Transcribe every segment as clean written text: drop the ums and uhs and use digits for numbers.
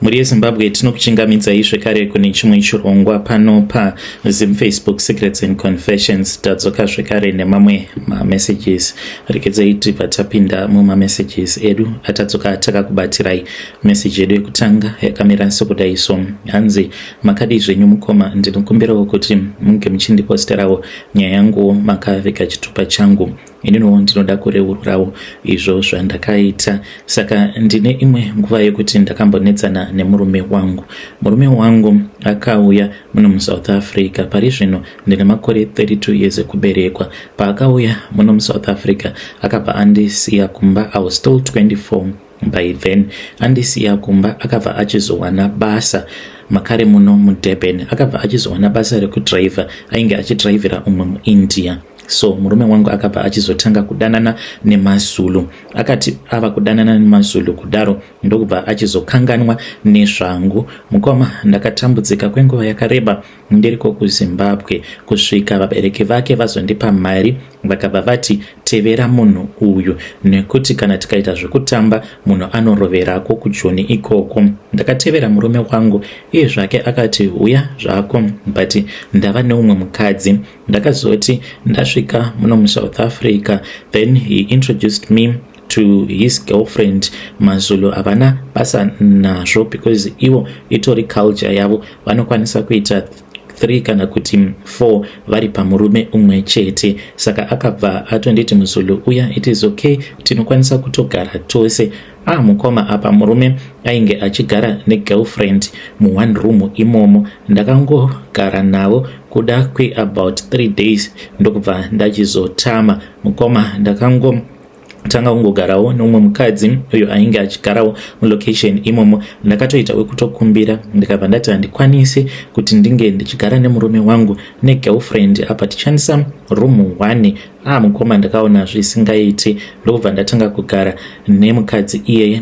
Mhuri yeZimbabwe, tinokuchingamidzai zvekare kune chimwe chirongwa pano paZim Facebook Secrets and Confessions. Tadzoka zvekare nemamwe mamessages. Regedzai tibva tapinda mumamessages edu atadzoka takakubatirai. Message yedu yekutanga yakamira sokudai so: hanzi, "Makadii zvenyu mukoma? Ndinokumbirawo kuti munge muchindiposterawo nyaya yanguwo makaviga chitupa changu. Ininiwo ndinoda kureururawo izvo zvandakaita. Saka ndine imwe nguva yekuti ndakambonetsana nemurume wangu. Murume wangu akauya muno muSouth Africa. Pari zvino ndine makore 32 years ekuberekwa. Paakauya muno muSouth Africa, akabva andisiya kumba. I was still 24 by then. Andisiya kumba, akabva achizowana basa makare muno muDurban. Akabva achizowana basa rekudhiraivha. Ainge achidhiraivhira umwe muIndia. So murume wangu akabva achizotanga kudanana nemaZulu. Akati ava kudanana nemaZulu kudaro, ndokubva achizokanganwa nezvangu. Mukoma, ndakatambudzika kwenguva yakareba ndiriko kuZimbabwe, kusvika vabereki vake vazondipa mari, vakabva vati, 'Tevera munhu uyu, nekuti kana tikaita zvekutamba, munhu anoroverako kuJoni ikoko.' Ndakatevera murume wangu. Iye zvake akati, 'Uya zvako, but ndava neumwe mukadzi.' Ndakazoti ndasvika muno muSouth Africa, then he introduced me to his girlfriend. MaZulu havana basa nazvo because ivo itori culture yavo, vanokwanisa kuita 3 kana kuti 4 vari pamurume umwe chete. Saka akabva atonditi muZulu uya, 'It is okay, tinokwanisa kutogara tose.' Ah mukoma, apa murume ainge achigara negirlfriend muone room imomo. Ndakangogara navo kuda kweabout 3 days, ndokubva ndachizotama. Mukoma, ndakangotanga kungogarawo neumwe mukadzi uyo ainge achigarawo mulocation imomo. Ndakatoita wekutokumbira, ndikabva ndati handikwanisi kuti ndinge ndichigara nemurume wangu negirlfriend, apa tichishandisa room 1. Ah mukoma, ndakaona zvisingaiti, ndokubva ndatanga kugara nemukadzi iyeye,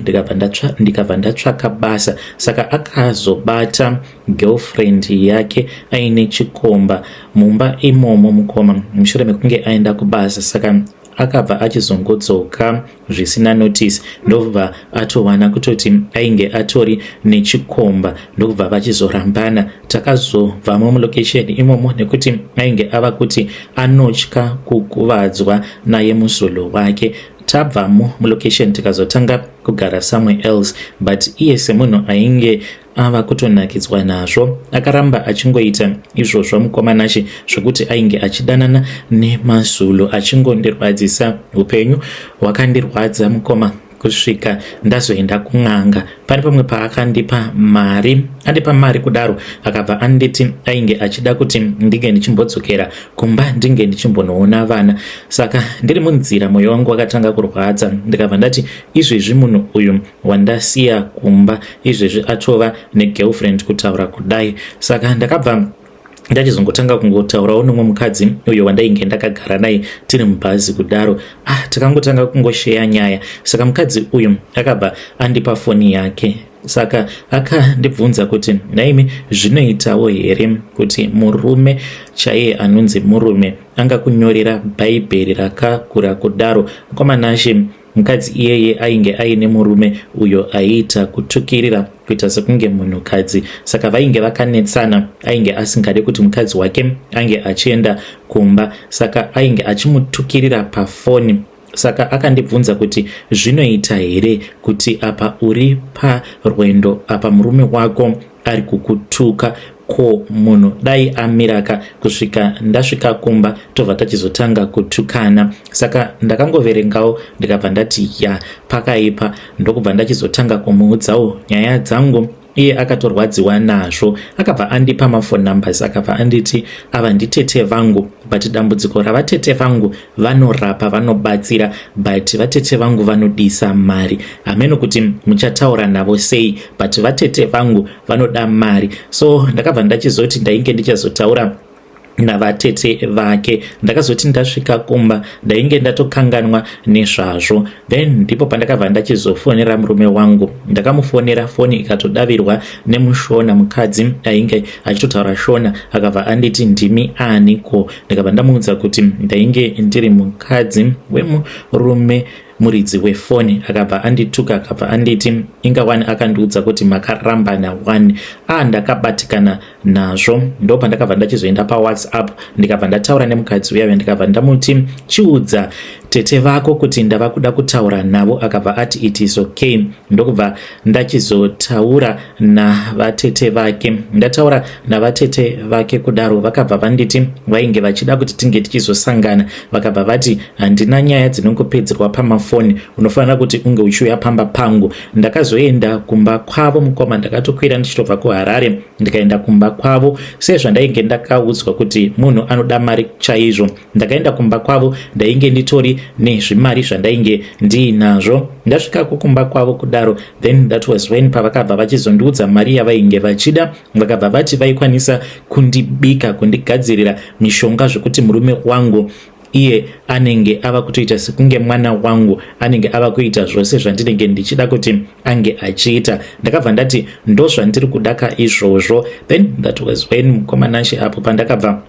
ndikabva ndatsvaka basa. Saka akazobata girlfriend yake aine chikomba mumba imomo, mukoma, mushure mekunge aenda kubasa. Saka akabva achizongodzoka zvisina notice, ndobva atowana kutoti ainge atori nechikomba, ndokubva vachizorambana. Takazobvamo mulocation imomo nekuti ainge ava kuti anotya kukuvadzwa naye muZulu wake. Tabvamo mulocation, tikazotanga kugara somewhere else, but iye semunhu ainge ava kutonakidzwa nazvo, akaramba achingoita izvozvo, mukoma Nashe, zvokuti ainge achidanana nemaZulu achingondirwadzisa. Upenyu hwakandirwadza, mukoma, kusvika ndazoenda kun'anga. Pane pamwe paakandipa mari. Andipa mari kudaro, akabva anditi ainge achida kuti ndinge ndichimbodzokera kumba, ndinge ndichimbonoona vana. Saka ndiri munzira, mwoyo wangu wakatanga kurwadza. Ndikabva ndati, izvezvi munhu uyu wandasiya kumba, izvezvi atova negirlfriend kutaura kudai. Saka ndakabva ndachizongotanga kungotaurawo nomwe mukadzi uyo wandainge ndakagara naye tiri mubhazi kudaro. Ah, takangotanga kungosheya nyaya. Saka mukadzi uyu akabva andipa foni yake. Saka akandibvunza kuti, 'Naimi, zvinoitawo here kuti murume chaiye anonzi murume angakunyorera Bhaibheri rakakura kudaro?' Mukoma Nashe, mukadzi iyeye ainge aine murume uyo aiita kutukirira kuita sekunge munhukadzi. Saka vainge vakanetsana. Ainge asingade kuti mukadzi wake ange achienda kumba, saka ainge achimutukirira pafoni. Saka akandibvunza kuti zvinoita here kuti apa uri parwendo, apa murume wako ari kukutuka? Ko munhu dai amiraka kusvika ndasvika kumba, tobva tachizotanga kutukana? Saka ndakangoverengawo, ndikabva ndati, 'Ya, pakaipa.' Ndokubva ndachizotanga kumuudzawo nyaya dzangu. Iye akatorwadziwa nazvo, akabva andipa maphone numbers, akabva anditi, 'Ava nditete vangu, but dambudziko ravatete vangu, vanorapa, vanobatsira, but vatete vangu vanodisa mari. Hameno kuti muchataura navo sei, but vatete vangu vanoda mari.' So ndakabva ndachizoti ndainge ndichazotaura navatete vake. Ndakazoti ndasvika kumba, ndainge ndatokanganwa nezvazvo. Then ndipo pandakabva ndachizofonera murume wangu. Ndakamufonera, foni ikatodavirwa nemuShona, mukadzi ainge achitotaura Shona. Akabva anditi, 'Ndimi ani ko?' Ndikabva ndamuudza kuti ndainge ndiri mukadzi wemurume. muridzi wefoni. Akabva andituka, akabva anditi inga wani akandiudza kuti makarambana wani. A, ndakabatikana nazvo. Ndopandakabva ndachizoenda paWhatsApp, ndikabva ndataura nemukadzi uyave, ndikabva ndamuti, "Chiudza tete vako kuti ndava kuda kutaura navo." Akabva ati, "It is okay." Ndokubva ndachizotaura navatete vake. Ndataura navatete vake kudaro, vakabva vanditi vainge vachida kuti tinge tichizosangana. Vakabva vati, "Handina nyaya dzinongopedzerwa pamafoni, unofanira kuti unge uchiuya pamba pangu." Ndakazoenda kumba kwavo, mukoma. Ndakatokwira ndichitobva kuHarare, ndikaenda kumba kwavo sezvandainge ndakaudzwa kuti munhu anoda mari chaizvo. Ndakaenda kumba kwavo, ndainge nditori nezvimari zvandainge ndiinazvo. Ndasvikako kumba kwavo kudaro, then that was when pavakabva vachizondiudza mari yavainge vachida. Vakabva vati vaikwanisa kundibika, kundigadzirira mishonga, zvekuti murume wangu iye anenge ava kutoita sekunge mwana wangu, anenge ava kuita zvose zvandinenge ndichida kuti ange achiita. Ndakabva ndati, "Ndozvandiri kudaka izvozvo." Then that was when, mukoma Nashe, apo pandakabva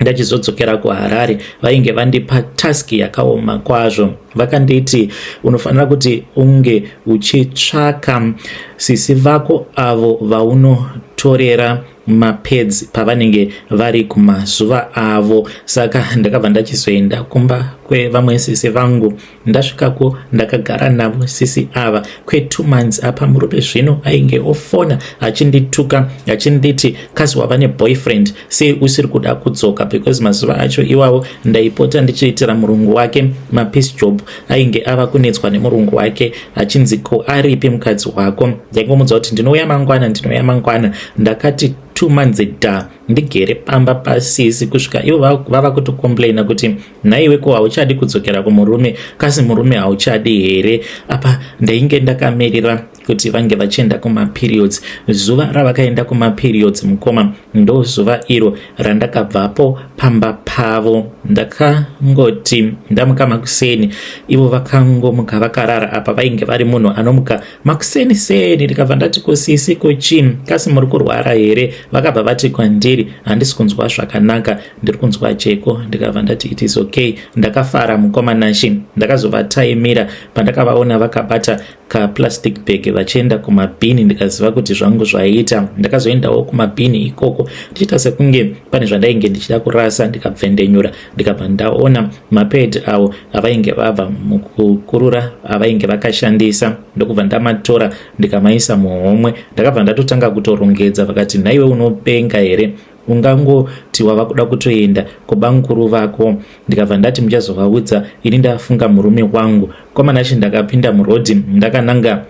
ndachizodzokera kuHarare, vainge vandipa task yakaoma kwazvo. Vakanditi, "Unofanira kuti unge uchitsvaka sisi vako avo vaunotorera mapads pavanenge vari kumazuva avo." Saka ndakabva ndachizoenda kumba kwevamwe sisi vangu. Ndasvikako, ndakagara navo sisi ava kwe2 months. Apa murume zvino ainge ofona achindituka, achinditi, "Kasi wava neboyfriend? Sei usiri kuda kudzoka?" Because mazuva acho iwawo ndaipota ndichiitira murungu wake mapiece job. Ainge ava kunetswa nemurungu wake, achinzi, "Ko aripi mukadzi wako?" Ndaingomudza kuti, "Ndinouya mangwana, ndinouya mangwana." Ndakati 2 months da ndigere pamba pasisi, kusvika ivo vava kutocomplaina kuti, "Nhaiwe, ko hauchadi kudzokera kumurume? Kasi murume hauchadi here?" Apa ndainge ndakamirira kuti vange vachienda kumaperiods. Zuva ravakaenda kumaperiods, mukoma, ndo zuva iro randakabvapo pamba pavo. Ndakangoti ndamuka makuseni, ivo vakangomuka vakarara. Apa vainge vari munhu anomuka makuseni seni. Ndikabva ndati, "Kusisi, kuchii? Kasi muri kurwara here?" Vakabva vati kwandiri, "Handisi kunzwa zvakanaka, ndiri kunzwa jeko." Ndikabva ndati, "It is okay." Ndakafara, mukoma Nashi. Ndakazovataimira pandakavaona vakabata kaplastic bag vachienda kumabhini, ndikaziva kuti zvangu zvaiita. Ndakazoendawo kumabhini ikoko ndichiita sekunge pane zvandainge ndichida kurasa. Ndikabvendenyura, ndikabva ndaona mapad avo avainge vabva mukukurura, avainge vakashandisa, ndokubva ndamatora, ndikamaisa muhomwe. Ndakabva ndatotanga kutorongedza. Vakati, "Nhaiwe, unopenga here? Ungangoti wava kuda kutoenda kubanguru vako?" Ndikabva ndati, "Muchazovaudza, ini ndafunga murume wangu." Kwamanachi, ndakapinda murodhi, ndakananga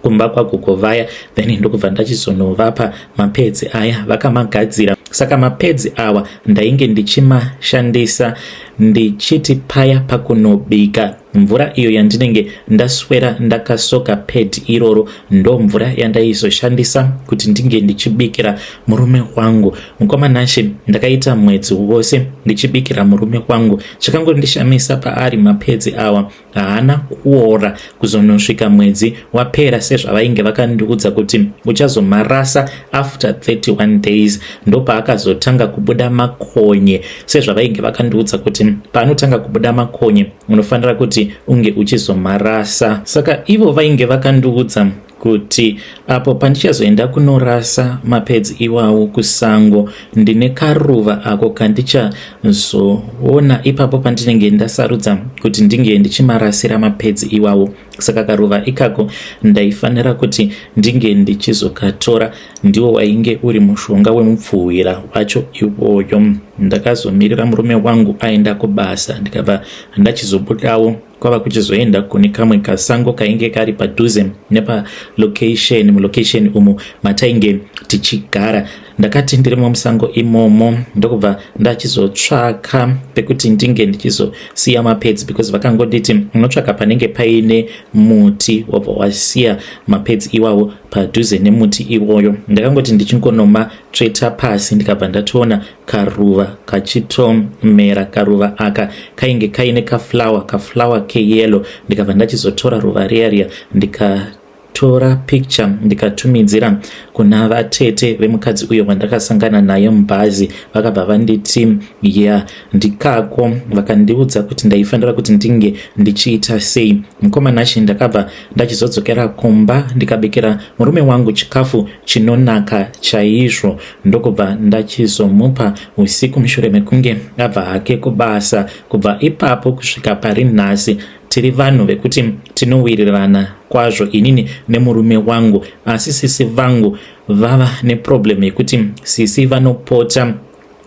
kumba kwagogo vaya. Then ndokubva ndachizonovapa mapads aya, vakamagadzira. Saka mapads awa ndainge ndichimashandisa, ndichiti paya pakunobika, mvura iyo yandinenge ndaswera ndakasoka pad iroro, ndo mvura yandaizoshandisa kuti ndinge ndichibikira murume wangu. Mukoma Nashe, ndakaita mwedzi wose ndichibikira murume wangu. Chakangondishamisa paari, mapads awa haana kuora kuzonosvika mwedzi wapera, sezvavainge vakandiudza kuti uchazomarasa after 31 days. Ndopaakazotanga kubuda makonye, sezvavainge vakandiudza kuti paanotanga kubuda makonye unofanira kuti unge uchizomarasa. Saka ivo vainge vakandiudza kuti apo pandichazoenda kunorasa mapads iwawo kusango, ndine karuva ako kandichazoona ipapo pandinenge ndasarudza kuti ndinge ndichimarasira mapads iwawo. Saka karuva ikako ndaifanira kuti ndinge ndichizokatora, ndiwo wainge uri mushonga wemupfuhwira wacho iwoyo. Ndakazomirira murume wangu aenda kubasa, ndikabva ndachizobudawo, kwava kuchizoenda kune kamwe kasango kainge kari padhuze nepalocation, mulocation umu matainge tichigara. Ndakati ndirimo musango imomo, ndokubva ndachizotsvaka pekuti ndinge ndichizosiya mapads, because vakangonditi, "Unotsvaka panenge paine muti, wabva wasiya mapads iwawo padhuze nemuti iwoyo." Ndakangoti ndichingonomatsveta pasi, ndikabva ndatoona karuva kachitomera. Karuva aka kainge kaine kaflower, kaflower keyellow. Ndikabva ndachizotora ruva riya riya, ndika Ndakatora picture ndikatumidzira kuna vatete vemukadzi uyo wandakasangana naye mubhazi. Vakabva vanditi ya ndikako, vakandiudza kuti ndaifanira kuti ndinge ndichiita sei. Mukoma Nashe, ndakabva ndachizodzokera kumba ndikabikira murume wangu chikafu chinonaka chaizvo, ndokubva ndachizomupa usiku mushure mekunge abva hake kubasa. Kubva ipapo kusvika pari nhasi tiri vanhu vekuti tinowirirana kwazvo, inini nemurume wangu. Asi sisi vangu vava neproblem yekuti sisi vanopota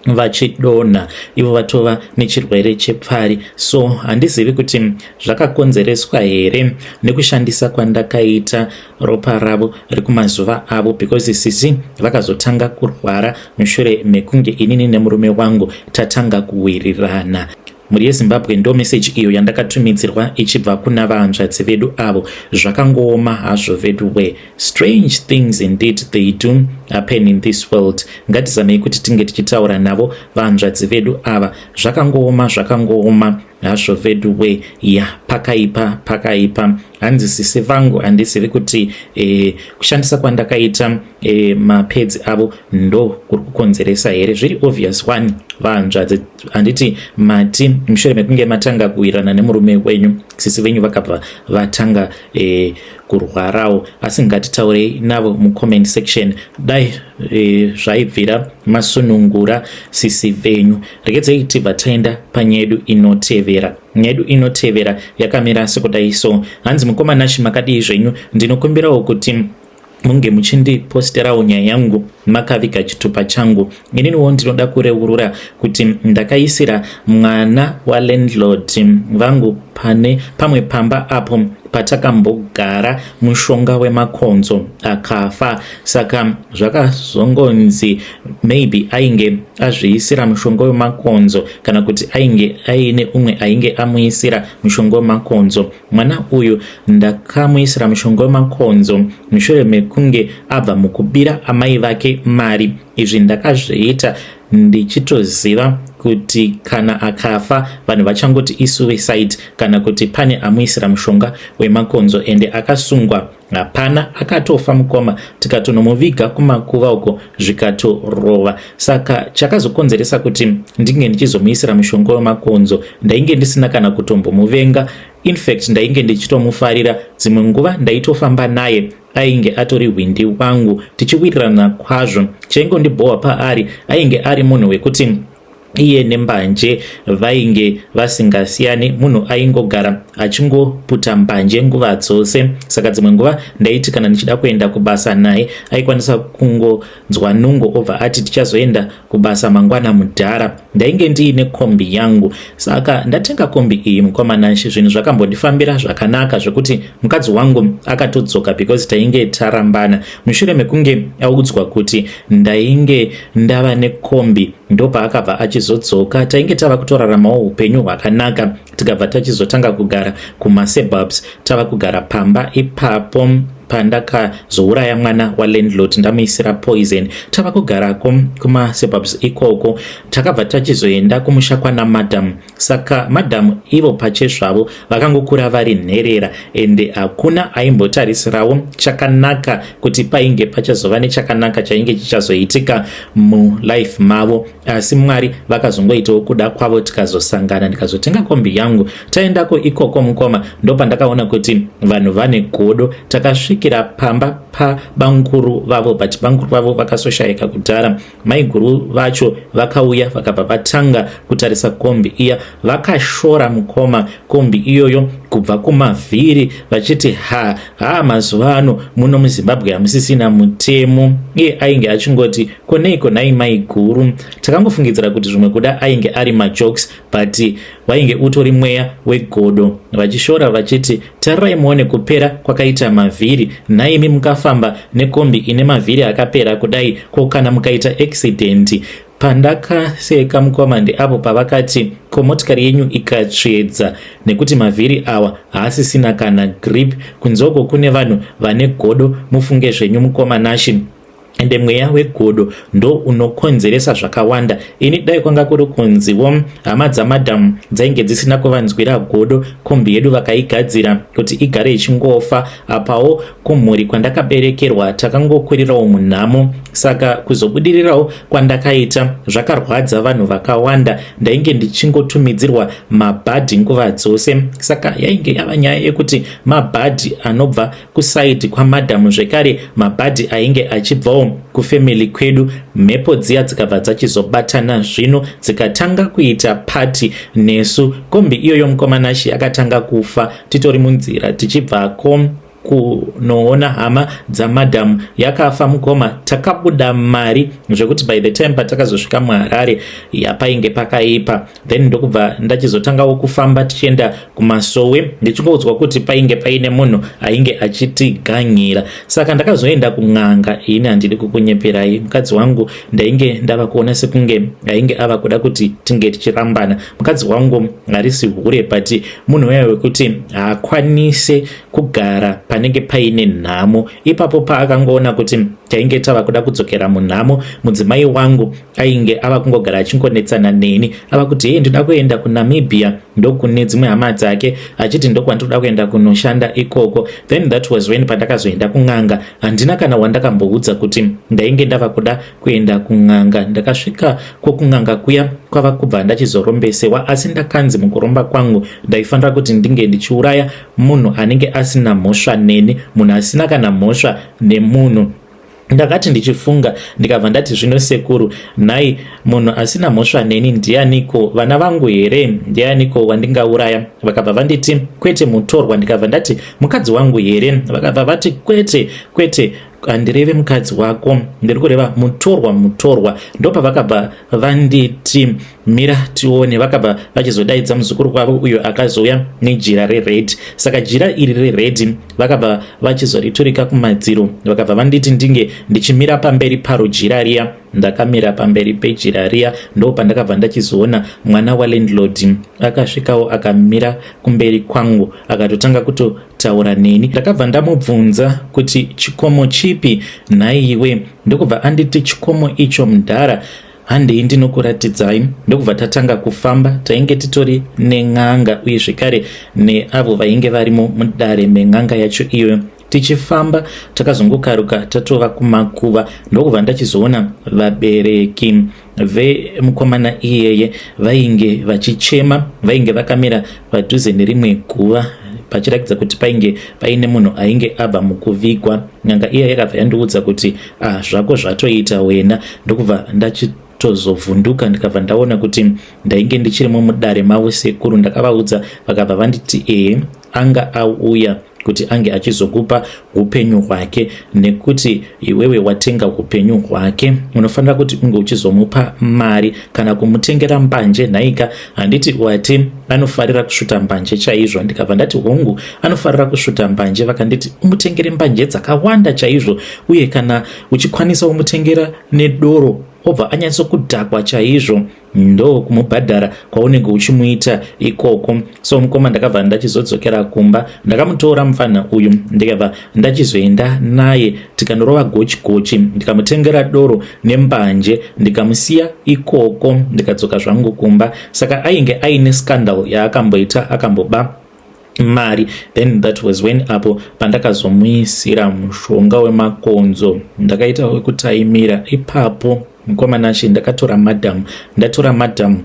vachidonha, ivo vatova nechirwere chepfari. So handizivi kuti zvakakonzereswa here nekushandisa kwandakaita ropa ravo rekumazuva avo, because sisi vakazotanga kurwara mushure mekunge inini nemurume wangu tatanga kuwirirana. Mhuri yeZimbabwe, ndo meseji iyo yandakatumidzirwa ichibva kuna vahanzvadzi vedu avo. Zvakangooma hazvo vedu we. Strange things indeed, they do happen in this world. Ngatizamei kuti tinge tichitaura navo vahanzvadzi vedu ava. Zvakangooma, zvakangooma hazvo vedu we. Ya, pakaipa, pakaipa. Hanzi sisi vangu, handizivi kuti kushandisa kwandakaita mapads avo ndo kuri kukonzeresa here. Zviri obvious one, vahanzvadzi, handiti mati mushure mekunge matanga kuwirana nemurume wenyu, sisi venyu vakabva vatanga kurwarawo? Asi ngatitaurei navo mucomment section. Dai zvaibvira masunungura sisi venyu. Regedzei tibva taenda panyaya yedu inotevera. Nyaya yedu inotevera yakamira sekudai so. Hanzi, "Mukoma Nashi, makadii zvenyu? Ndinokumbirawo kuti munge muchindiposterawo nyaya yangu makaviga chitupa changu. Ininiwo ndinoda kureurura kuti ndakaisira mwana walandlord vangu pane pamwe pamba apo patakambogara mushonga wemakonzo, akafa. Saka zvakazongonzi maybe ainge azviisira mushonga wemakonzo kana kuti ainge aine umwe ainge amuisira mushonga wemakonzo. Mwana uyu ndakamuisira mushonga wemakonzo mushure mekunge abva mukubira amai vake mari. Izvi ndakazviita ndichitoziva kuti kana akafa vanhu vachangoti isuicide kana kuti pane amuisira mushonga wemakonzo. Ende akasungwa, hapana akatofa mukoma, tikatonomuviga kumakuva uko zvikatorova. Saka chakazokonzeresa kuti ndinge ndichizomuisira mushonga wemakonzo, ndainge ndisina kana kutombomuvenga. Infact ndainge ndichitomufarira. Dzimwe nguva ndaitofamba naye, ainge atori hwindi wangu, tichiwirirana kwazvo. Chaingondibhowa paari, ainge ari munhu wekuti iye nembanje vainge vasingasiyani. Munhu aingogara achingoputa mbanje nguva dzose. Saka dzimwe nguva ndaiti kana ndichida kuenda kubasa naye, aikwanisa kungonzwa nungo obva ati tichazoenda kubasa mangwana mudhara. Ndainge ndiine kombi yangu. Saka ndatenga kombi iyi, mukoma Nashi, zvinhu zvakambondifambira zvakanaka zvekuti mukadzi wangu akatodzoka, because tainge tarambana. Mushure mekunge audzwa kuti ndainge ndava nekombi, ndopaakabva achizodzoka. Tainge tava kutoraramawo upenyu hwakanaka, tikabva tachizotanga kugara kumasuburbs. Tava kugara pamba ipapo pandakazouraya mwana walandlord ndamuisira poison. Tava kugarako kumasuburbs ikoko, takabva tachizoenda kumusha kwana madam. Saka madam ivo pachezvavo vakangokura vari nherera, ende hakuna aimbotarisirawo chakanaka kuti painge pachazova nechakanaka chainge chichazoitika mulife mavo. Asi Mwari vakazongoitawo kuda kwavo, tikazosangana, ndikazotenga kombi yangu. Taendako ikoko, mukoma, ndopandakaona kuti vanhu vane godo. Takasvikira pamba pabanguru vavo, but banguru vavo vakasoshayika kudhara. Maiguru vacho vakauya, vakabva vatanga kutarisa kombi iya. Vakashora, mukoma, kombi iyoyo kubva kumavhiri, vachiti, 'Ha ha, mazuva ano muno muZimbabwe hamusisina mutemo.' Iye ainge achingoti, 'Koneiko nhai maiguru?' Takangofungidzira kuti zvimwe kuda ainge ari majokes, but wainge utori mweya wegodo. Vachishora vachiti, 'Tarirai muone kupera kwakaita mavhiri. Nhaimi, mukafamba nekombi ine mavhiri akapera kudai, ko kana mukaita accident?' Pandakaseka, mukoma, ndeapo pavakati, 'Ko motikari yenyu ikatsvedza, nekuti mavhiri awa haasisina kana grip?' Kunzoko kune vanhu vane godo, mufunge zvenyu, mukoma Nashi." Ende mweya wegodo ndo unokonzeresa zvakawanda. Ini dai kwanga kuri kunziwo hama dzamadhamu dzainge dzisina kuvanzwira godo, kombi yedu vakaigadzira kuti igare ichingofa. Apawo kumhuri kwandakaberekerwa takangokwirirawo munhamo, saka kuzobudirirawo kwandakaita zvakarwadza vanhu vakawanda. Ndainge ndichingotumidzirwa mabhadhi nguva dzose, saka yainge yava nyaya yekuti mabhadhi anobva kusaidhi kwamadhamu, zvekare mabhadhi ainge achibvawo kufamily kwedu. Mhepo dziya dzikabva dzachizobatana zvino, dzikatanga kuita pati nesu. Kombi iyoyo, mukomanashi, akatanga kufa titori munzira tichibvako kunoona hama dzamadhamu. Yakafa, mukoma, takabuda mari zvekuti by the time patakazosvika muHarare yapainge pakaipa. Then ndokubva ndachizotangawo kufamba tichienda kumasowe, ndichingoudzwa kuti painge paine munhu ainge achitigangira. Saka ndakazoenda kun'anga. Ini handidi kukunyeperai, mukadzi wangu ndainge ndava kuona sekunge ainge ava kuda kuti tinge tichirambana. Mukadzi wangu harisi hure, but munhu uya wekuti haakwanise kugara panenge paine nhamo. Ipapo paakangoona kuti tainge tava kuda kudzokera munhamo, mudzimai wangu ainge ava kungogara achingonetsana neni, ava kuti, "Hei, ndoda kuenda kuNamibia," ndokune dzimwe hama dzake, achiti, "Ndokwandinoda kuenda kunoshanda ikoko." Then that was when pandakazoenda kun'anga. Handina kana wandakamboudza kuti ndainge ndava kuda kuenda kun'anga. Ndakasvika kwokun'anga kuya kwava kubva ndachizorombesewa, asi ndakanzi mukuromba kwangu ndaifanira kuti ndinge ndichiuraya munhu anenge asina mhosva neni, munhu asina kana mhosva nemunhu. Ndakati ndichifunga, ndikabva ndati, "Zvino sekuru, nhai, munhu asina mhosva neni ndianiko? Vana vangu here? Ndianiko wandingauraya?" Vakabva vanditi, "Kwete, mutorwa." Ndikabva ndati, "Mukadzi wangu here?" Vakabva vati, "Kwete, kwete, handireve mukadzi wako, ndiri kureva mutorwa, mutorwa." Ndopavakabva vanditi, "Mira tione." Vakabva vachizodaidza muzukuru wavo, uyo akazouya nejira rered. Saka jira iri rered vakabva vachizoriturika kumadziro, vakabva vanditi ndinge ndichimira pamberi paro jira riya. Ndakamira pamberi pejira riya, ndo pandakabva ndachizoona mwana walandlord akasvikawo, akamira kumberi kwangu, akatotanga kutotaura neni. Ndakabva ndamubvunza kuti, "Chikomo chipi nhaiwe?" Ndokubva anditi, "Chikomo icho, mudhara, handei ndinokuratidzai." Ndokubva tatanga kufamba. Tainge titori nen'anga uye zvekare neavo vainge varimo mudare men'anga yacho iyoyo. Tichifamba takazongokaruka tatova kumakuva, ndokubva ndachizoona vabereki vemukomana iyeye vainge vachichema, vainge vakamira padhuze nerimwe guva, pachiratidza kuti painge paine munhu ainge abva mukuvigwa. N'anga iya yakabva yandiudza kuti, "Ah, zvako zvatoita wena." Ndokubva ndachitozovhunduka, ndikabva ndaona kuti ndainge ndichirimo mudare mavo sekuru. Ndakavaudza, vakabva vanditi, "Ehe, anga auya kuti ange achizokupa upenyu hwake, nekuti iwewe watenga upenyu hwake. Unofanira kuti unge uchizomupa mari kana kumutengera mbanje. Nhaika, handiti wati anofarira kusvuta mbanje chaizvo?" Ndikabva ndati, "Hongu, anofarira kusvuta mbanje." Vakanditi, "Umutengere mbanje dzakawanda chaizvo, uye kana uchikwanisa umutengera nedoro, obva anyatsokudhakwa chaizvo. Ndo kumubhadhara kwaunenge uchimuita ikoko." So mukoma, ndakabva ndachizodzokera kumba. Ndakamutora mufana uyu, ndikabva ndachizoenda naye, tikanorova gochi gochi, ndikamutengera doro nembanje, ndikamusiya ikoko, ndikadzoka zvangu kumba. Saka ainge aine scandal yaakamboita, akamboba mari. Then that was when apo pandakazomuisira mushonga wemakonzo. Ndakaita wekutaimira ipapo, mukomanashe. Ndakatora madam, ndatora madam,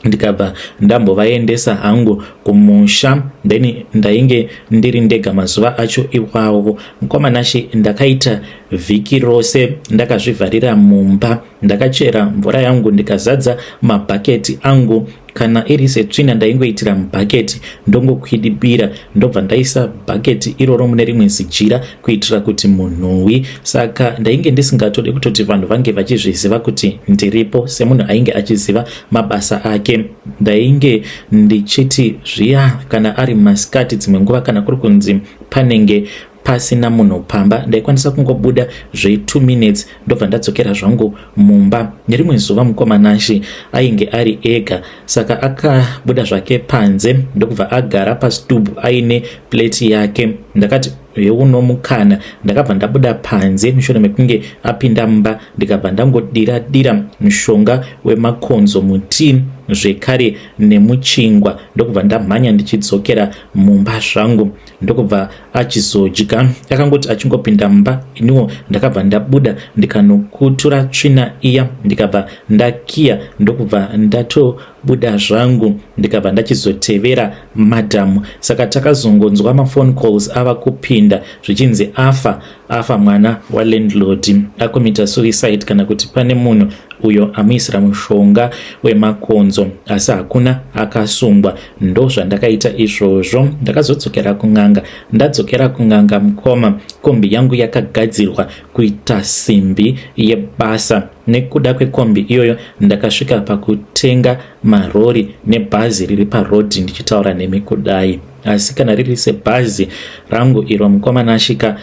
ndikabva ndambovaendesa hangu kumusha. Then ndainge ndiri ndega mazuva acho iwawo, mukomanashe. Ndakaita vhiki rose ndakazvivharira mumba. Ndakachera mvura yangu, ndikazadza mabhaketi angu. Kana iri setsvina, ndaingoitira mubhaketi, ndongokwidibira, ndobva ndaisa bhaketi iroro mune rimwe zijira kuitira kuti munhuwi. Saka ndainge ndisingatodi kutoti vanhu vange vachizviziva kuti ndiripo. Semunhu ainge achiziva mabasa ake, ndainge ndichiti zviya kana ari masikati, dzimwe nguva kana kuri kunzi panenge pasina munhu pamba. Ndaikwanisa kungobuda zve 2 minutes ndobva ndadzokera zvangu mumba. Nerimwe zuva mukoma Nashe ainge ari ega, saka akabuda zvake panze ndokubva agara pasitubu aine plate yake. Ndakati heuno mukana, ndakabva ndabuda panze mushure mekunge apinda mumba, ndikabva ndangodira dira mushonga wemakonzo mutii zvekare nemuchingwa, ndokubva ndamhanya ndichidzokera mumba zvangu, ndokubva achizodya. Akangoti achingopinda mumba, iniwo ndakabva ndabuda ndikanokutura tsvina iya, ndikabva ndakiya, ndokubva ndatobuda zvangu, ndikabva ndachizotevera madhamu. Saka takazongonzwa maphone calls ava kupinda zvichinzi afa, afa mwana walandlord, akomita suicide, kana kuti pane munhu uyo amuisira mushonga wemakonzo, asi hakuna akasungwa. Ndo zvandakaita izvozvo. Ndakazodzokera kun'anga. Ndadzokera kun'anga, mukoma, kombi yangu yakagadzirwa kuita simbi yebasa. Nekuda kwekombi iyoyo ndakasvika pakutenga marori nebhazi riri parodhi ndichitaura nemi kudai. Asi kana riri sebhazi rangu iro, mukoma Nashika,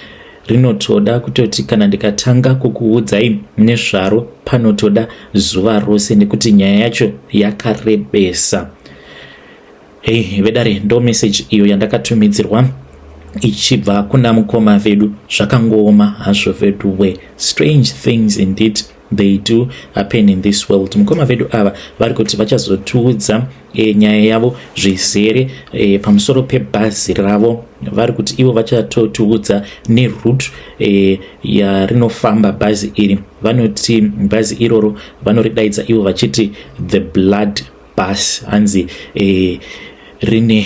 rinotoda kutoti kana ndikatanga kukuudzai nezvaro panotoda zuva rose, nekuti nyaya yacho yakarebesa. Hei vedare, ndo message iyo yandakatumidzirwa ichibva kuna mukoma vedu. Zvakangooma hazvo veduwe. Strange things indeed, they do happen in this world. Mukoma vedu ava vari kuti vachazotiudza nyaya yavo zvizere pamusoro pebhazi ravo. Vari kuti ivo vachatotiudza neroute yarinofamba bhazi iri. Vanoti bhazi iroro vanoridaidza ivo vachiti the blood bus, hanzi rine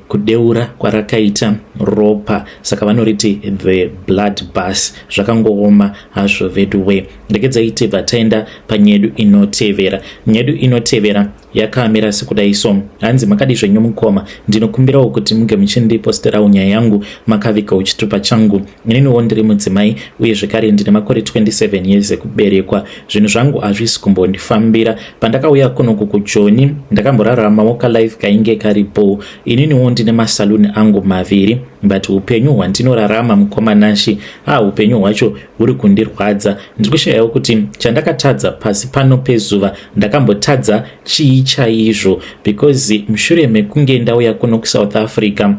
kudeura kwarakaita ropa, saka vanoriti the blood bus. Zvakangooma hazvo veduwe. Regedzai tibva taenda panyedu inotevera. Nyedu inotevera yakamira sekudai so. Hanzi, "Makadi zvenyu mukoma? Ndinokumbirawo kuti munge muchindiposterawo nyaya yangu makavigawo chitupa changu. Ininiwo ndiri mudzimai uye zvekare ndine makore 27 years ekuberekwa. Zvinhu zvangu hazvisi kumbondifambira. Pandakauya kunoku kuJoni ndakamboraramawo kalife kainge karipo. Ininiwo ndine masaluni angu maviri, but upenyu hwandinorarama, mukoma Nashi, a upenyu hwacho huri kundirwadza. Ndiri kushayawo kuti chandakatadza pasi pano pezuva, ndakambotadza chii chaizvo, because mushure mekunge ndauya kuno kuSouth Africa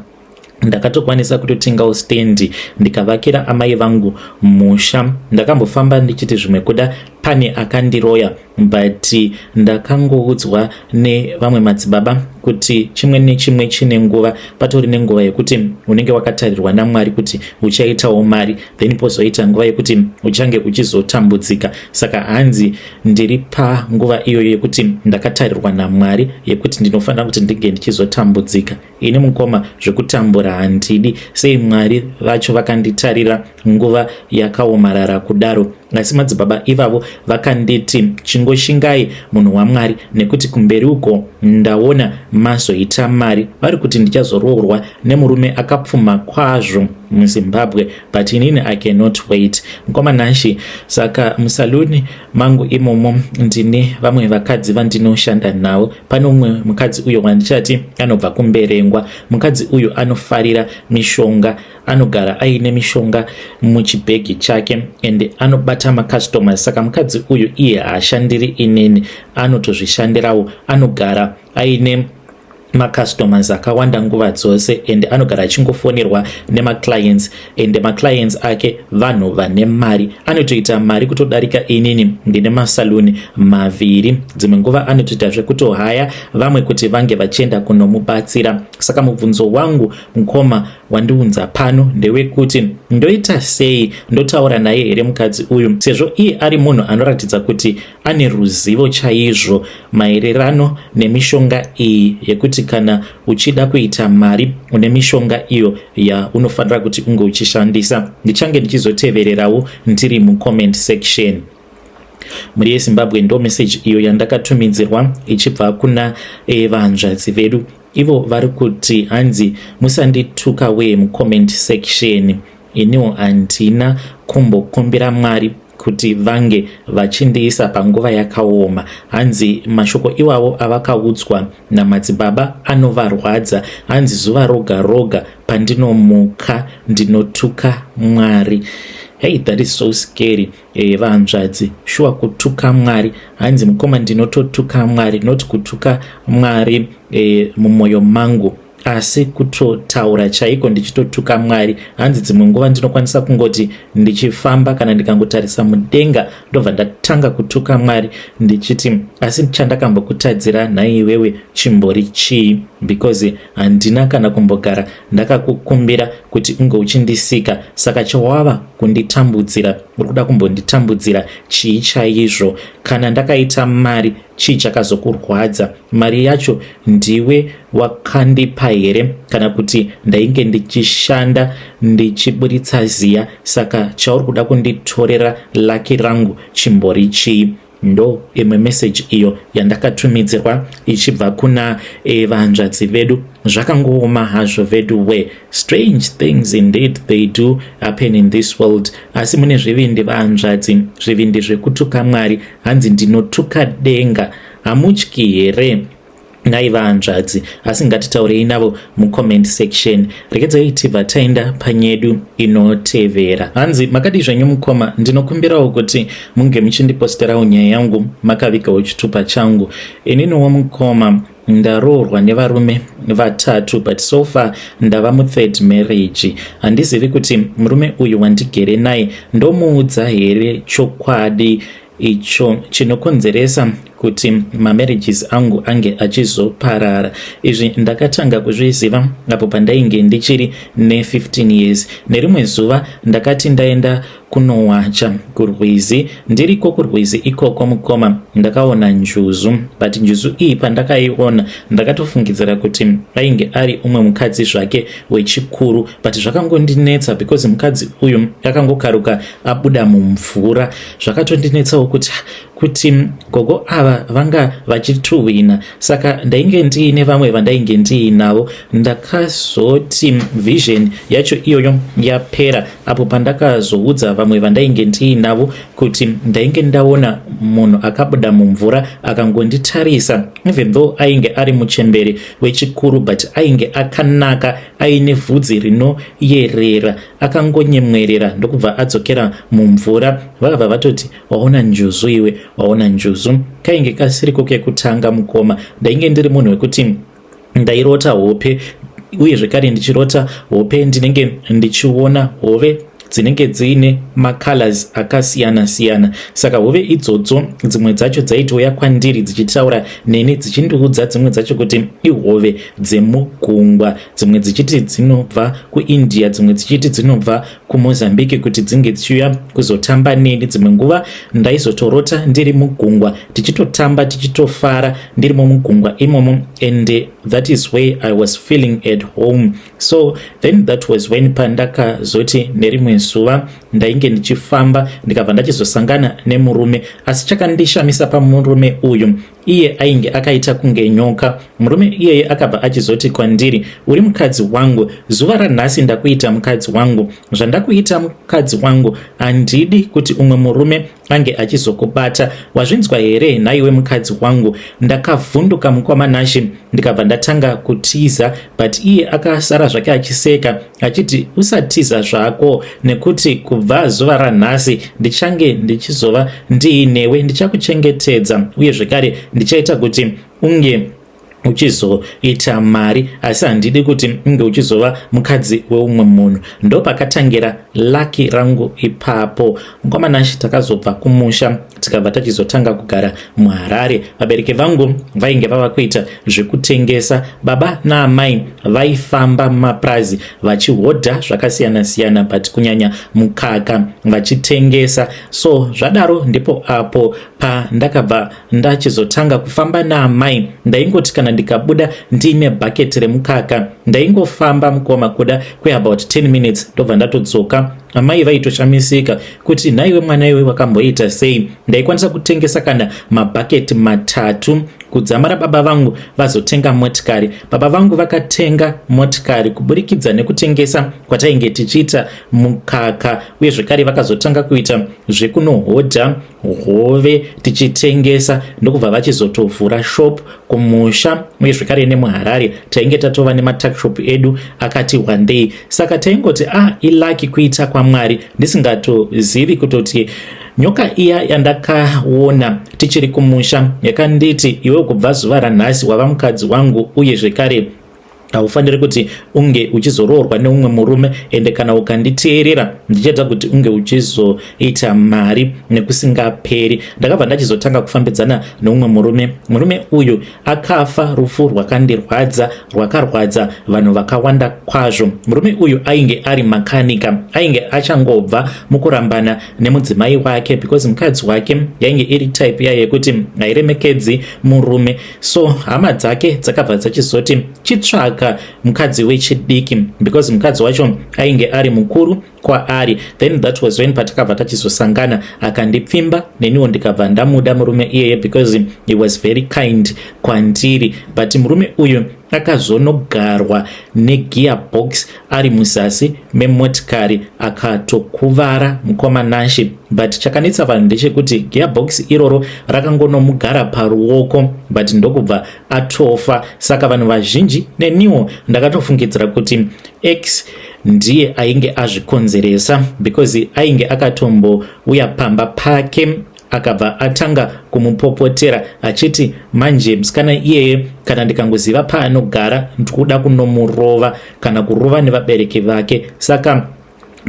ndakatokwanisa kutotengawo stendi, ndikavakira amai vangu musha. Ndakambofamba ndichiti zvimwe kuda pane akandiroya, but ndakangoudzwa nevamwe madzibaba kuti chimwe nechimwe chine nguva. Patori nenguva yekuti unenge wakatarirwa naMwari kuti uchaitawo mari, then pozoita nguva yekuti uchange uchizotambudzika. Saka hanzi ndiri panguva iyoyo yekuti ndakatarirwa naMwari yekuti ndinofanira kuti ndinge ndichizotambudzika. Ini mukoma, zvekutambura handidi. Sei Mwari vacho vakanditarira nguva yakaomarara kudaro? Asi madzibaba ivavo vakanditi, chingoshingai munhu waMwari, nekuti kumberi uko ndaona mazoita mari. Vari kuti ndichazoroorwa nemurume akapfuma kwazvo muZimbabwe, but inini I cannot wait, mukoma Nashi. Saka musaluni mangu imomo ndine vamwe vakadzi vandinoshanda navo. Pane umwe mukadzi uyo wandichati anobva kuMberengwa. Mukadzi uyu anofarira mishonga, anogara aine mishonga muchibhegi chake and anobata macustomers. Saka mukadzi uyu iye haashandiri inini, anotozvishandirawo. Anogara aine macustomers akawanda nguva dzose and anogara achingofonerwa nemaclients, and maclients ake vanhu vane mari. Anotoita mari kutodarika inini ndine masaluni maviri. Dzimwe nguva anotoita zvekutohaya vamwe kuti vange vachienda kunomubatsira. Saka mubvunzo wangu, mukoma, wandiunza pano ndewekuti ndoita sei? Ndotaura naye here mukadzi uyu, sezvo iye ari munhu anoratidza kuti ane ruzivo chaizvo maererano nemishonga iyi, yekuti kana uchida kuita mari une mishonga iyo yaunofanira kuti unge uchishandisa? Ndichange ndichizotevererawo ndiri mucomment section." Mhuri yeZimbabwe, ndo message iyo yandakatumidzirwa ichibva kuna vanzvadzi vedu. Ivo vari kuti, hanzi, "Musandituka wee mucomment section. Iniwo handina kumbokumbira Mwari. Kuti vange vachindiisa panguva yakaoma. Hanzi mashoko iwawo avakaudzwa namadzibaba anovarwadza. Hanzi zuva roga roga pandinomuka ndinotuka Mwari. Hey, that is so scary. Vahanzvadzi, shuwa kutuka Mwari. Hanzi mukoma, ndinototuka Mwari, not kutuka Mwari mumwoyo mangu, asi kutotaura chaiko ndichitotuka Mwari. Hanzi dzimwe nguva ndinokwanisa kungoti ndichifamba, kana ndikangotarisa mudenga, ndobva ndatanga kutuka Mwari ndichiti, "Asi chandakambokutadzira nhaiwewe chimbori chii? Because handina kana kumbogara ndakakukumbira kuti unge uchindisika. Saka chawava kunditambudzira, uri kuda kumbonditambudzira chii chaizvo? Kana ndakaita mari, chii chakazokurwadza? Mari yacho ndiwe wakandipa here, kana kuti ndainge ndichishanda ndichiburitsa ziya? Saka chauri kuda kunditorera lucky rangu chimbori chii?" Ndo imwe meseji iyo yandakatumidzirwa ichibva kuna vanzvadzi vedu. Zvakangooma hazvo vedu we. Strange things indeed, they do happen in this world. Asi mune zvivindi vanzvadzi, zvivindi zvekutuka Mwari. Hanzi ndinotuka denga. Hamutyi here nhai vahanzvadzi? Asi ngatitaurei navo mucomment section. Regedzai tibva taenda panyedu inotevera. Hanzi, "Makadi zvenyu mukoma? Ndinokumbirawo kuti munge muchindiposterawo nyaya yangu makavigawo chitupa changu. Ininiwo mukoma, ndaroorwa nevarume vatatu, but so far ndava muthird marriage. Handizivi kuti murume uyu wandigere naye ndomuudza here chokwadi icho chinokonzeresa kuti mamarriages angu ange achizoparara. Izvi ndakatanga kuzviziva apo pandainge ndichiri ne15 years. Nerimwe zuva ndakati ndaenda kunowacha kurwizi. Ndiriko kurwizi ikoko mukoma, ndakaona njuzu. But njuzu iyi pandakaiona, ndakatofungidzira kuti ainge ari umwe mukadzi zvake wechikuru, but zvakangondinetsa because mukadzi uyu akangokaruka abuda mumvura. Zvakatondinetsawo kuti gogo ava vanga vachituhwina. Saka ndainge ndiine vamwe vandainge ndiinavo. Ndakazoti vision yacho iyoyo yapera apo pandakazoudza vamwe vandainge ndiinavo kuti ndainge ndaona munhu akabuda mumvura akangonditarisa. Even though ainge ari muchembere wechikuru, but ainge akanaka, aine vhudzi rinoyerera. Akangonyemwerera ndokubva adzokera mumvura. Vakabva vatoti, 'Waona njuzu iwe, waona njuzu.' Kainge kasiriko kekutanga mukoma. Ndainge ndiri munhu wekuti ndairota hope, uye zvekare ndichirota hope ndinenge ndichiona hove dzinenge dziine macolors akasiyana siyana. Saka hove idzodzo dzimwe dzacho dzaitouya kwandiri dzichitaura neni, dzichindiudza dzimwe dzacho kuti ihove dzemugungwa, dzimwe dzichiti dzinobva kuIndia, dzimwe dzichiti dzinobva kuMozambique, kuti dzinge dzichiuya kuzotamba neni. Dzimwe nguva ndaizotorota ndiri mugungwa, tichitotamba, tichitofara ndirimo mugungwa imomo, and that is where I was feeling at home. So then that was when pandakazoti nerimwe zuva ndainge ndichifamba, ndikabva ndachizosangana nemurume. Asi chakandishamisa pamurume uyu, iye ainge akaita kunge nyoka. Murume iyeye akabva achizoti kwandiri, 'Uri mukadzi wangu. Zuva ranhasi ndakuita mukadzi wangu. Zvandakuita mukadzi wangu, handidi kuti umwe murume ange achizokubata. Wazvinzwa here nhaiwe mukadzi wangu?' Ndakavhunduka mukoma Nashi, ndikabva ndatanga kutiza, but iye akasara zvake achiseka achiti, 'Usatiza zvako, nekuti kubva zuva ranhasi ndichange ndichizova ndiinewe. Ndichakuchengetedza, uye zvekare ndichaita kuti unge uchizoita mari, asi handidi kuti unge uchizova mukadzi weumwe munhu.' Ndopakatangira lucky rangu ipapo mukoma Nashi. Takazobva kumusha, tikabva tachizotanga kugara muHarare. Vabereki vangu vainge vava kuita zvekutengesa. Baba naamai vaifamba mumapurazi vachihodha zvakasiyana-siyana, but kunyanya mukaka vachitengesa. So zvadaro ndipo apo pandakabva ndachizotanga kufamba naamai. Ndaingoti kana ndikabuda ndiine bhaketi remukaka, ndaingofamba mukoma kuda kweabout 10 minutes, ndobva ndatodzoka. Amai vaitoshamisika kuti, 'Nhaiwe mwana iwe, wakamboita sei?' Ndaikwanisa kutengesa kana mabhaketi 3. Kudzamara baba vangu vazotenga motikari. Baba vangu vakatenga motikari kuburikidza nekutengesa kwatainge tichiita mukaka, uye zvekare vakazotanga kuita zvekunohodha hove tichitengesa, ndokubva vachizotovhura shop kumusha. Uye zvekare nemuHarare tainge tatova nematuckshop edu akati wandei. Saka taingoti, "Ah, ilucky, kuita kwaMwari," ndisingatozivi kutoti nyoka iya yandakaona tichiri kumusha yakanditi, "Iwe, kubva zuva ranhasi wava mukadzi wangu, uye zvekare haufaniri kuti unge uchizoroorwa neumwe murume. Ende kana ukanditeerera, ndichaita kuti unge uchizoita mari nekusingaperi." Ndakabva ndachizotanga kufambidzana neumwe murume. Murume uyu akafa rufu rwakandirwadza, rwakarwadza vanhu vakawanda kwazvo. Murume uyu ainge ari makanika. Ainge achangobva mukurambana nemudzimai wake, because mukadzi wake yainge iri type iya yekuti hairemekedzi murume. So hama dzake dzakabva dzachizoti, "Chitsvaka mukadzi wechidiki," because mukadzi wacho ainge ari mukuru kwaari. Then that was when patakabva tachizosangana, akandipfimba, neniwo ndikabva ndamuda murume iyeye because he was very kind kwandiri. But murume uyu akazonogarwa negear box ari muzasi memotikari, akatokuvara, mukoma Nashi. But chakanetsa vanhu ndechekuti gear box iroro rakangonomugara paruoko, but ndokubva atofa. Saka vanhu vazhinji, neniwo ndakatofungidzira kuti ex ndiye ainge azvikonzeresa, because ainge akatombouya pamba pake, akabva atanga kumupopotera achiti, "Manje musikana iyeye, kana ndikangoziva paanogara, ndikuda kunomurova kana kurova nevabereki vake." Saka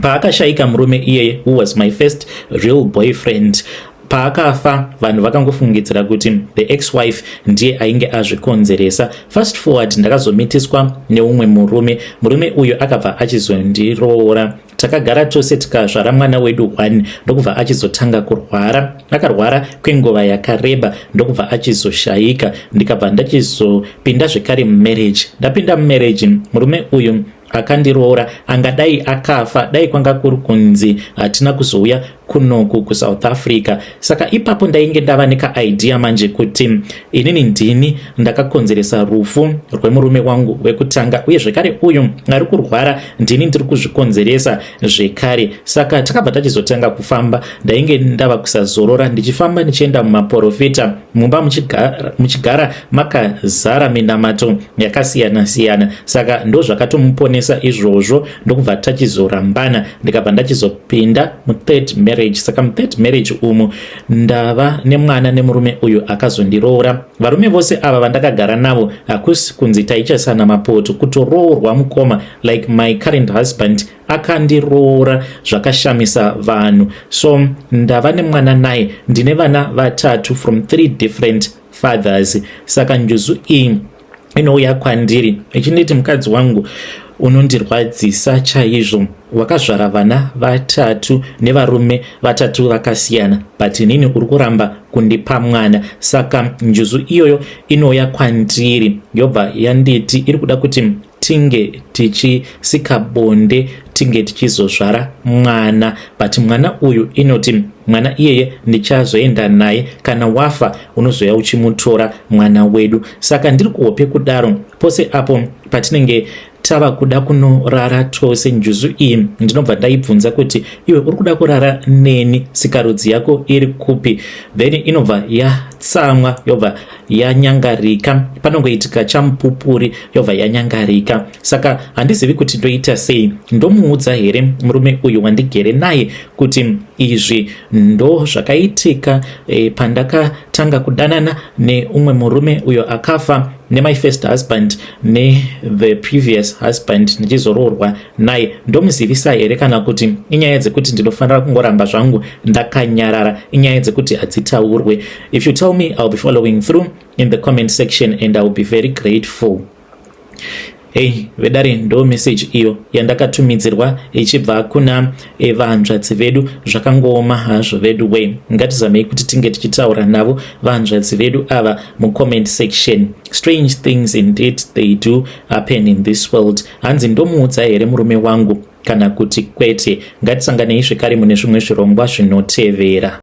paakashayika murume iyeye, who was my first real boyfriend, paakafa vanhu vakangofungidzira kuti the ex wife ndiye ainge azvikonzeresa. Fast forward, ndakazomitiswa neumwe murume. Murume uyu akabva achizondiroora. Takagara tose, tikazvara mwana wedu one, ndokubva achizotanga kurwara. Akarwara kwenguva yakareba, ndokubva achizoshayika. Ndikabva ndachizopinda zvekare mumarriage. Ndapinda mumarriage, murume uyu akandiroora angadai akafa dai kwanga kuri kunzi hatina kuzouya kunoku kuSouth Africa. Saka ipapo ndainge ndava nekaidea manje kuti inini ndini ndakakonzeresa rufu rwemurume wangu wekutanga, uye zvekare uyu ari kurwara ndini ndiri kuzvikonzeresa zvekare. Saka takabva tachizotanga kufamba. Ndainge ndava kusazorora, ndichifamba ndichienda mumaprofita, mumba muchigara makazara minamato yakasiyana-siyana. Saka ndo zvakatomuponesa izvozvo, ndokubva tachizorambana. Ndikabva ndachizopinda muthird marriage. Saka muthird marriage umu ndava nemwana nemurume uyu akazondiroora. Varume vose ava vandakagara navo, hakusi kunzi taichasana mapoto, kutoroorwa, mukoma. Like my current husband akandiroora zvakashamisa vanhu. So ndava nemwana naye, ndine vana vatatu from three different fathers. Saka njuzu iyi inouya kwandiri ichinditi, "Mukadzi wangu, unondirwadzisa chaizvo. Wakazvara vana vatatu nevarume vatatu vakasiyana, but inini uri kuramba kundipa mwana." Saka njuzu iyoyo inouya kwandiri, yobva yanditi iri kuda kuti tinge tichisika bonde, tinge tichizozvara mwana. But mwana uyu, inoti mwana iyeye ndichazoenda naye kana wafa, unozoya uchimutora mwana wedu. Saka ndiri kuhope kudaro, pose apo patinenge tava kuda kunorara tose, njuzu iyi ndinobva ndaibvunza kuti, "Iwe uri kuda kurara neni, sikarudzi yako iri kupi?" Then inobva yatsamwa, yobva yanyangarika. Panongoitika chamupupuri, yobva yanyangarika. Saka handizivi kuti ndoita sei. Ndomuudza here murume uyu wandigere naye kuti izvi ndo zvakaitika pandakatanga kudanana neumwe murume uyo akafa, nemy first husband nethe previous husband, ndichizoroorwa naye? Ndomuzivisa here, kana kuti inyaya dzekuti ndinofanira kungoramba zvangu ndakanyarara, inyaya dzekuti hadzitaurwe? If you tell me, I'll be following through in the comment section and I will be very grateful. Hei vedare, ndo meseji iyo yandakatumidzirwa ichibva kuna vanzvadzi vedu. Zvakangooma hazvo vedu we. Ngatizamei kuti tinge tichitaura navo vanzvadzi vedu ava mucomment section. Strange things indeed, they do happen in this world. Hanzi, ndomuudza here murume wangu kana kuti kwete? Ngatisanganei zvekare mune zvimwe zvirongwa zvinotevera.